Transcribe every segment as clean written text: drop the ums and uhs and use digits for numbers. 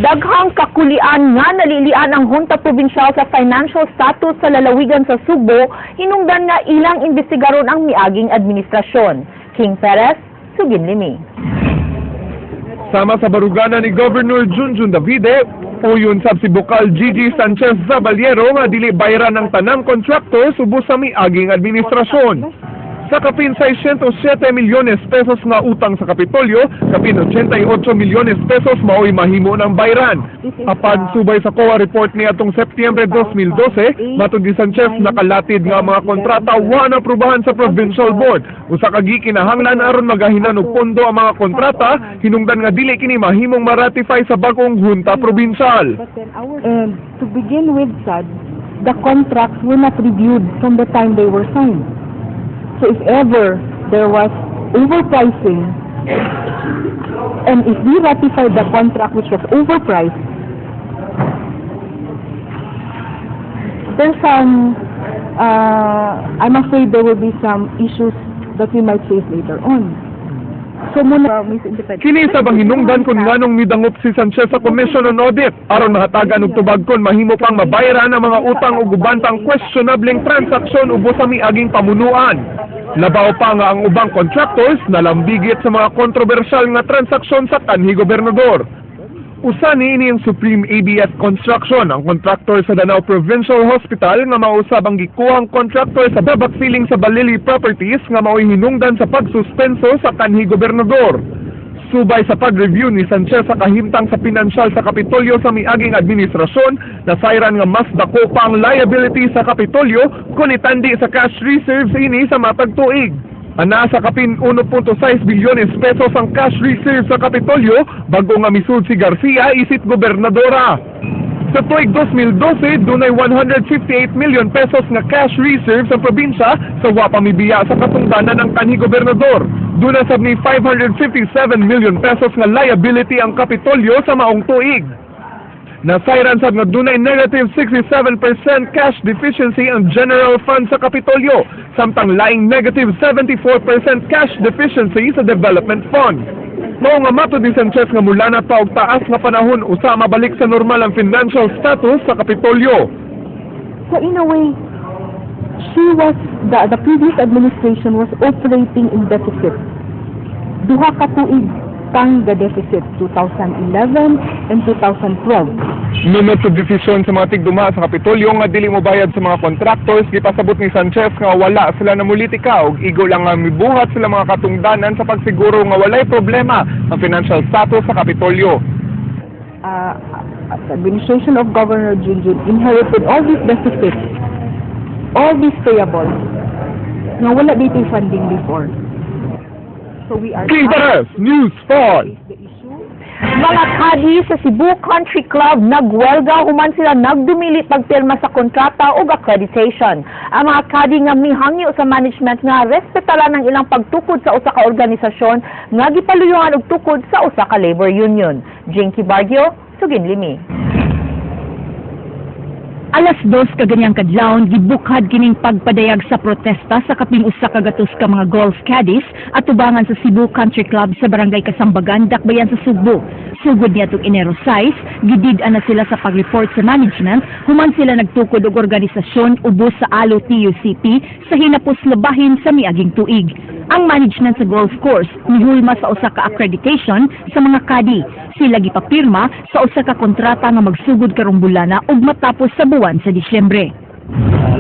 Daghang kakulian nga nalilian ang Junta Provincial sa financial status sa lalawigan sa Sugbo, hinungdan nga ilang imbestigaron ang miaging administrasyon. King Perez, Sugin Limi. Sama sa barugana ni Governor Junjun Davide, uyon sab si Bukal Gigi Sanchez Zaballero nga dili bayran ang tanang kontraktor subos sa miaging administrasyon. Sa kapin 607 milyones pesos nga utang sa Kapitolyo, kapin 88 milyones pesos mao'y mahimo ng bayran. Apan subay sa COA report ni atong Setyembre 2012, matud ni Sanchez, nakalatid nga ang mga kontrata wa na aprubahan sa provincial board. Usa ka gikinahanglan aron magahinan og pondo ang mga kontrata, hinungdan nga dili kini mahimong ma-ratify sa bag-ong junta probinsyal. And to begin with, sad, the contracts were not reviewed from the time they were signed. So if ever there was overpricing, and if we ratified the contract which was overpriced, there's some, I'm afraid there will be some issues that we might face later on. So muna, Miss Independent. Kini sa bang hinungdan kung nganong midangop si Sanchez sa Commission on Audit aron mahatagan og tubag kon mahimo pang mabayaran ang mga utang ug uban pang questionableng transaksyon ubos sa miaging pamunuan. Labaw pa nga ang ubang contractors nalambigit sa mga kontrobersyal nga transaksyon sa kanhi gobernador. Usa niini ang Supreme ABS Construction, ang contractor sa Danao Provincial Hospital nga mausab ang gikuhang contractor sa backfilling sa Balili Properties nga mao'y hinungdan sa pagsuspenso sa kanhi gobernador. Subay sa pag-review ni Sanchez sa kahimtang sa pinansyal sa Kapitolyo sa miaging administrasyon, nasayran nga mas dako pa ang liability sa Kapitolyo kung itandi sa cash reserves ini sa matag tuig. Ana sa kapin 1.6 bilyones pesos ang cash reserve sa Kapitolyo bago nga misud si Garcia isip gobernadora. Sa tuig 2012, dunay 158 million pesos nga cash reserve sa probinsya sa wa pa mibiya sa katungdanan ng kanhi gobernador. Duna sab ni 557 million pesos nga liability ang Kapitolyo sa maong tuig. Nasayran sab nga dunay negative 67% cash deficiency ang general fund sa Kapitolyo, samtang laing negative 74% cash deficiency sa development fund. Mao nga matod ni Sanchez nga mula na pa og taas nga panahon usa mabalik sa normal ang financial status sa Kapitolyo. So in a way, the previous administration was operating in deficit. Duha ka tuig tang the deficit, 2011 and 2012. Nunot sa desisyon sa mga tigduma sa Kapitolyo nga dili mobayad sa mga contractors, gipasabot ni Sanchez nga wala sila namulitika ug igo lang nga mibuhat sila mga katungdanan sa pagsiguro nga walay problema ang financial status sa Kapitolyo. The administration of Governor Junjun inherited all these deficits, all these payables, nga wala dito funding before. So we are King Perez, News 5. The issue. Mga kadi sa Cebu Country Club nagwelga human sila nagdumili pagpirma sa kontrata ug accreditation. Ang mga kadi nga mihangyo sa management nga respetaran ang ilang pagtukod sa usa ka organisasyon nga gipaluyuhan og tukod sa usa ka labor union. Jinky Bargio, Sugin Limi. 2:00 kaganyang kadlawon, gibukhad kining pagpadayag sa protesta sa kapin 100 ka mga golf caddies at tubangan sa Cebu Country Club sa Barangay Kasambagan, Dakbayan sa Sugbo. Sugod niadtong Enero 6, gidid-an na sila sa pag-report sa management human sila nagtukod og organisasyon ubos sa ALO TUCP sa hinapos nga bahin sa miaging tuig. Ang management sa golf course nihulma sa usa ka accreditation sa mga kadi. Sila gipapirma sa usa ka kontrata nga magsugod karong bulana ug matapos sa buwan sa Disyembre.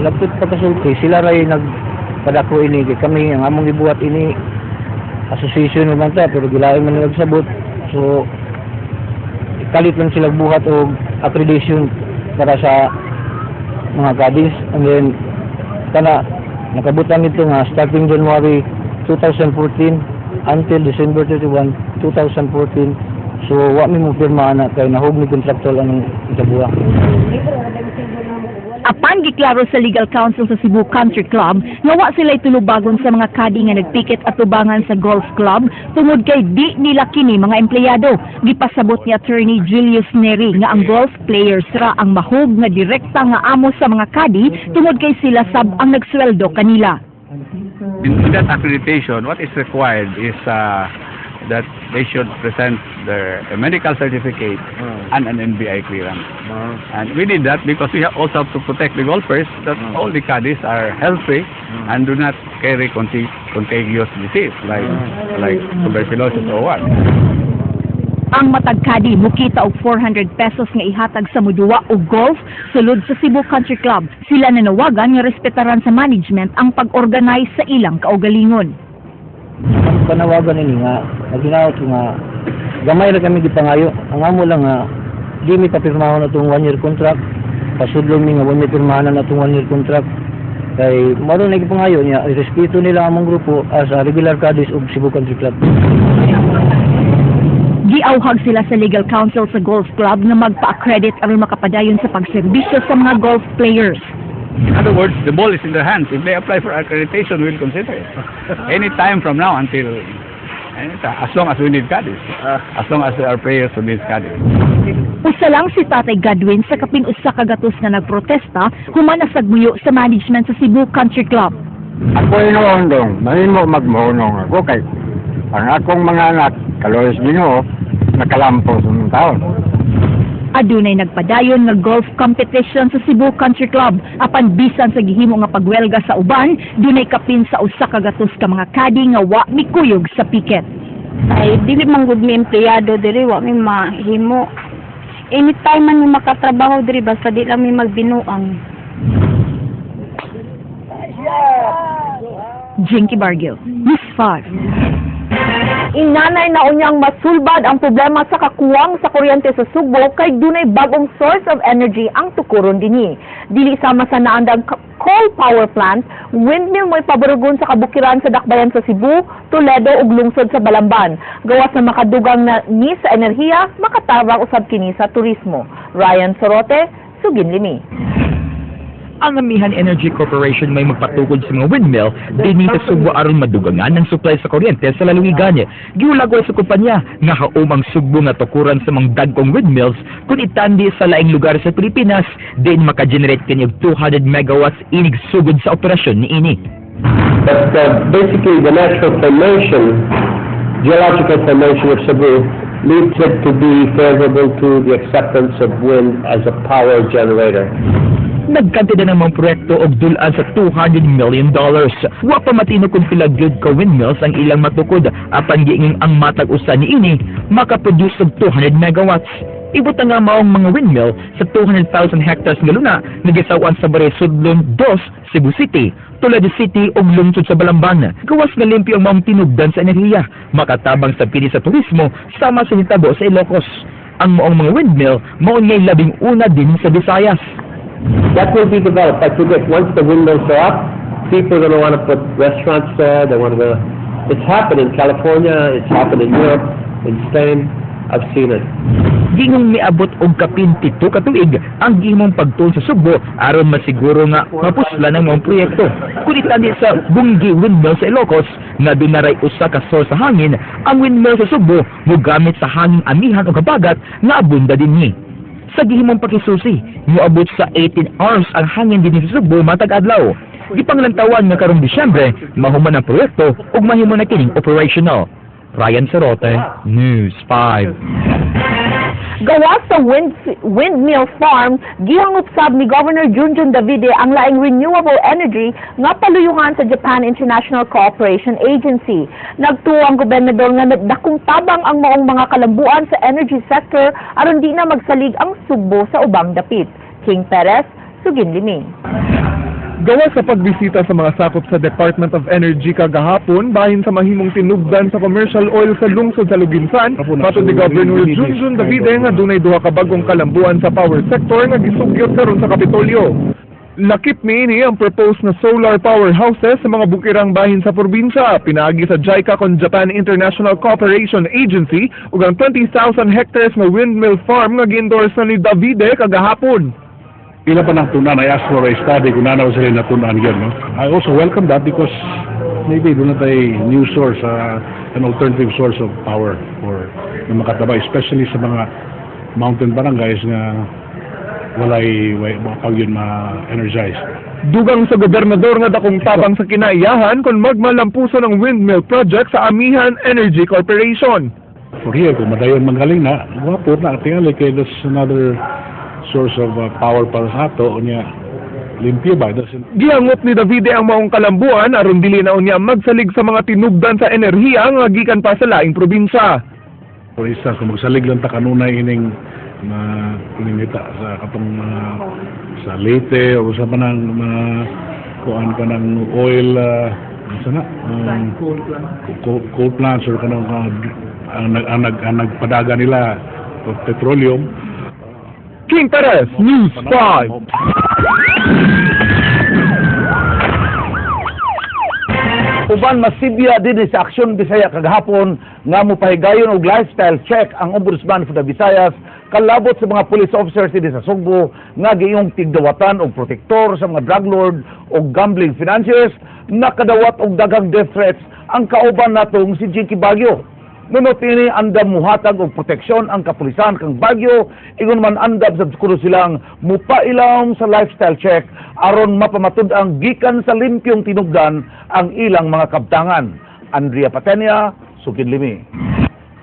Lapit pagkasulti, sila ray nagpadako ini kay kami ang among gibuhat ini association naman ta, pero gilain man nila sabot. So kalit lang sila buhat og accreditation para sa mga caddies, and then kana nakabutan nito nga starting January 2014 until December 31, 2014. So wa mi mo pirma ana kay nahug ni contractual anong itabuha. Apan giklaro sa legal counsel sa Cebu Country Club nga wa sila tulubagon sa mga kadi nga nagpiket at tubangan sa golf club tungod kay di nila kini mga empleyado. Gipasabot ni Attorney Julius Neri nga ang golf players ra ang mahug nga direkta nga amo sa mga kadi tungod kay sila sab ang nagsweldo kanila. In that accreditation, what is required is That they should present their a medical certificate and an NBI clearance. And we did that because we also have to protect the golfers, that all the caddies are healthy and do not carry contagious disease like tuberculosis or what. Ang matag caddy mukita og 400 pesos nga ihatag sa muduwa og golf sulod sa Cebu Country Club. Sila nanawagan nga respetaran sa management ang pag-organize sa ilang kaugalingon. Ang panawagan ini nga naginaot ko nga gamay ra kami gipangayo. Ang amo lang nga di mi papirmahon atong 1 year contract. Pasudlon mi nga wa mi pirmahan na atong 1 year contract kay mao na gipangayo niya, respeto nila among grupo as a regular caddies of Cebu Country Club. Giawhag sila sa legal counsel sa golf club nga magpa-accredit aron makapadayon sa pagserbisyo sa mga golf players. In other words, the ball is in their hands. If they apply for accreditation, we'll consider it. Any time from now until anytime, as long as we need caddies. As long as there are players who need caddies. Usa lang si Tatay Godwin sa kapin 100 nga nagprotesta human nasagmuyo sa management sa Cebu Country Club. Ako hinuon dong, mahimo magmohunong ako kay ang akong mga anak, kaluoy sa Ginoo, nakalampos ng taon. Adunay nagpadayon nga golf competition sa Cebu Country Club apan bisan sa gihimo nga pagwelga sa uban, dunay kapin sa 100 ka mga caddy nga wa mikuyog sa piket. Ay dili man gud mi empleyado diri, wa mi mahimo. Anytime man mi makatrabaho diri basta di lang mi magbinuang. Jinky Bargil, News 5. Inanay na unyang masulbad ang problema sa kakuwang sa kuryente sa Sugbo kay dunay bagong source of energy ang tukuron dinhi. Dili sama sa naandang coal power plant, windmill mo'y pabarugon sa kabukiran sa dakbayan sa Cebu, Toledo ug lungsod sa Balamban. Gawas na makadugang na ni sa enerhiya, makatabang usab kini sa turismo. Ryan Sorote, Sugin Limi. Ang Amihan Energy Corporation may magpatukod sa mga windmill dinhi sa Sugbo aron madugangan ng supply sa kuryente sa lalawigan. Giulagway sa kumpanya nga haom ang Sugbo nga tukuran sa mga dagkong windmills kung itandi sa laing lugar sa Pilipinas din maka-generate kini og 200 megawatts inig sugod sa operasyon niini. But basically the natural formation, geological formation of Cebu leads it to be favorable to the acceptance of wind as a power generator. Nagkantida ng mga proyekto og dul-an sa $200 million. Wa pa matino kung pila gyud ka windmills ang ilang matukod apan giingong ang matag usa niini makaproduce og 200 megawatts. Ibutang nga maong mga windmill sa 200,000 hectares nga luna nga gisaw-an sa Barangay Sudlon 2, Cebu City, Toledo City ug lungsod sa Balamban. Gawas nga limpyo ang maong tinubdan sa enerhiya, makatabang sa pili sa turismo sama sa nitabo sa Ilocos. Ang maong mga windmill mao ngay 11 din sa Visayas. That will be developed. I predict once the windmills are up, people are going to want to put restaurants there. They want to go. It's happened in California. It's happened in Europe, in Spain. I've seen it. Gingong miabot og kapin 7 ka tuig ang gihimong pagtuon sa Sugbo aron masiguro nga mapuslan ang maong proyekto. Kun itandi sa Bungi Windmill sa Ilocos nga dunaray usa ka source sa hangin, ang windmill sa Sugbo mogamit sa hanging amihan o habagat nga abunda dinhi. Sa gihimong pakisusi, moabot sa 18 hours ang hangin dinhi sa Sugbo matag adlaw. Gipanglantawan nga karong Disyembre, mahuman ang proyekto ug mahimo na kining operational. Ryan Sarote, News 5. Gawas sa windmill farm, gihangop sab ni Governor Junjun Davide ang laing renewable energy nga paluyuhan sa Japan International Cooperation Agency. Nagtuo ang gobernador nga dakong tabang ang maong mga kalambuan sa energy sector aron di na magsalig ang Sugbo sa ubang dapit. King Perez, Sugin Limi. Gawas sa pagbisita sa mga sakop sa Department of Energy kagahapon, bahin sa mahimong tinubdan sa commercial oil sa lungsod sa Luginsan, matod ni Governor Junjun Davide nga dunay duha ka bag-ong kalambuan sa power sector nga gisugyot karon sa Kapitolyo. Lakip niini ang proposed na solar power houses sa mga bukirang bahin sa probinsya, pinaagi sa JICA kon Japan International Cooperation Agency ug ang 20,000 hectares nga windmill farm nga gi-endorse na ni Davide kagahapon. Pila pa natun-an, I asked for a study kung naa na sila natun-an yun, no? I also welcome that because maybe duna tay new source, an alternative source of power for na makatabay, especially sa mga mountain barangays nga walay pag yun ma-energize. Dugang sa gobernador nga dakong tabang sa kinaiyahan kung magmalampuson ang windmill project sa Amihan Energy Corporation. For here, kung madayon manggaling na, gwapo na, tingali kay that's another source of power para sa ato, unya, limpyo ba? Doesn't Gihangop ni Davide ang maong kalambuan aron dili na unya magsalig sa mga tinubdan sa enerhiya nga gikan pa sa laing probinsya. For instance, kung magsalig lang ta kanunay ining na kuningita sa katong mga sa Leyte o sa panang mga kuan ka ng oil, ano na coal plants or kanang ang nagpadaga nila of petroleum. King Perez, News 5. Uban masibya dinhi sa Aksyon Bisaya kagahapon nga mopahigayon og lifestyle check ang Ombudsman for the Visayas kalabot sa mga police officers dinhi sa Sugbo nga giyong tigdawatan og protektor sa mga drug lord o gambling financiers. Nakadawat og daghang death threats ang kauban natong si Jinky Baguio. Nunot ini, andam muhatag og proteksyon ang kapulisan kang Baguio, ingon man andam sa kuno silang mupailam sa lifestyle check aron mapamatud-ang gikan sa limpyong tinubdan ang ilang mga kabtangan. Andrea Patenia, Sugid Limi.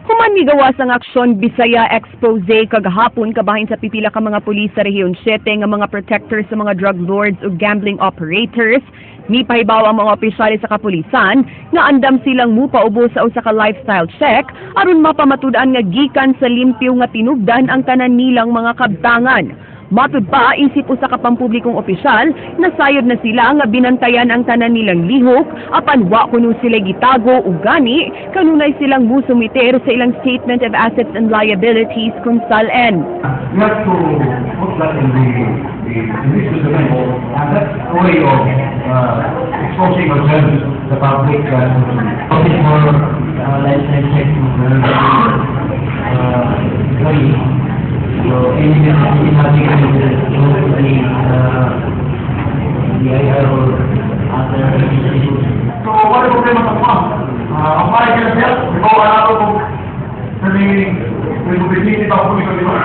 Human migawas ang Aksyon Bisaya expose kagahapon kabahin sa pipila ka mga pulis sa Rehiyon 7 nga mga protector sa mga drug lords ug gambling operators, mipahibaw ang mga opisyales sa kapulisan nga andam silang mupaubo sa usa ka lifestyle check aron mapamatud-an nga gikan sa limpyo nga tinubdan ang tanan nilang mga kabtangan. Matud pa, isip usa ka pampublikong opisyal, nasayod na sila nga binantayan ang tanan nilang lihok, apan wa kuno sila gitago ug gani kanunay silang musumiter sa ilang statement of assets and liabilities kung SALN. We have to put that in the and that's a way of exposing ourselves to the public. More lifestyle check to the employee. So, any having go to the BIR or other institutions. So, what is problema sa mga? Apply yourself, ikaw ano kung sabi, ba ako dito, di ba?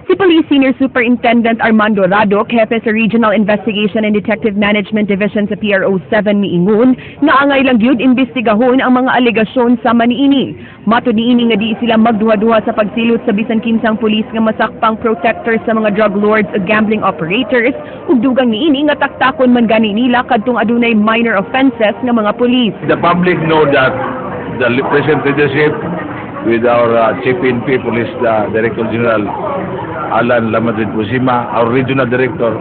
Si Police Senior Superintendent Armando Radok, hepe sa Regional Investigation and Detective Management Division sa PRO 7, miingon nga angay lang gyud imbestigahon ang mga alegasyon sa maniini. Matud niini nga di sila magduha-duha sa pagsilot sa bisan kinsang pulis nga masakpang protector sa mga drug lords ug gambling operators, ug dugang niini nga taktakon man gani nila kadtong adunay minor offenses nga mga pulis. The public know that the present leadership with our Chief PNP Police, the Director General Alan Lamadrid Pusima, our Regional Director,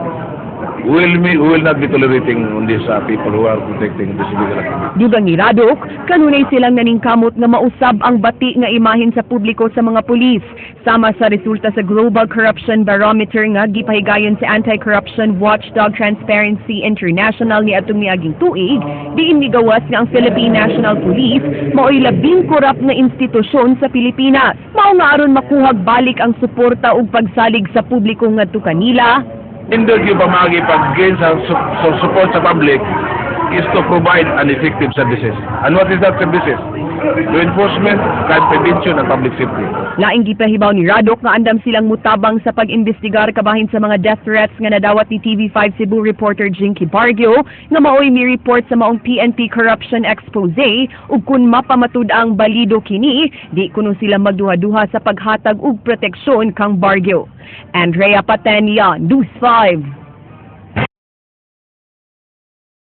will not be tolerating on these people who are protecting the illegal activity. Dugang ni Radok, kanunay silang naningkamot nga mausab ang bati nga imahen sa publiko sa mga pulis. Sama sa resulta sa Global Corruption Barometer nga gipahigayon sa anti-corruption watchdog Transparency International niadtong miaging tuig, diin migawas nga ang Philippine National Police maoy labing korap nga institusyon sa Pilipinas. Mao nga aron makuhag balik ang suporta ug pagsalig sa publiko ngadto kanila, Nindot yung pamagi pag-gain sa support sa public is to provide an effective services. And what is that services? Law enforcement, crime prevention, and public safety. Laing gipahibaw ni Radok nga andam silang mutabang sa pag-imbestigar kabahin sa mga death threats nga nadawat ni TV5 Cebu reporter Jinky Barrio nga maoy mi-report sa maong PNP corruption expose, ug kun mapamatud ang balido kini, di kuno sila magduha-duha sa paghatag og proteksyon kang Barrio. Andrea Patenia, News 5.